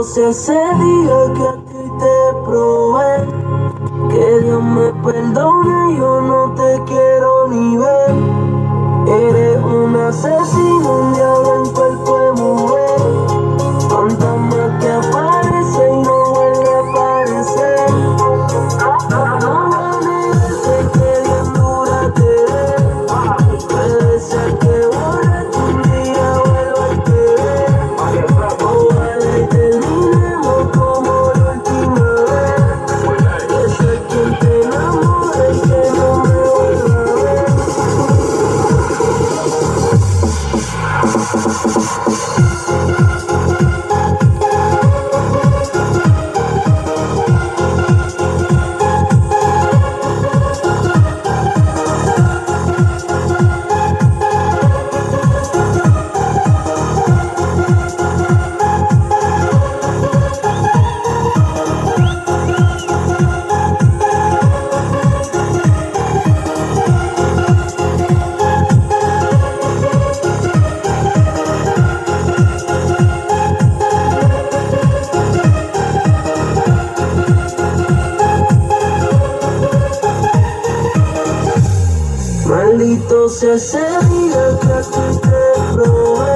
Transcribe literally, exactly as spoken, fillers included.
Ese día que a ti te probé, que Dios me perdone, yo no te quiero ni ver. Eres un asesino, un diablo en cuerpo de mujer. Fantasma que aparece y no vuelve a aparecer. No mames, que bien dura te ves. Puede ser que borracho un día vuelva y te ve. Ojalá y terminemos como la última vez. Que sé que te enamores, que no me vuelva a ver. Maldito sea ese día que a ti te probé.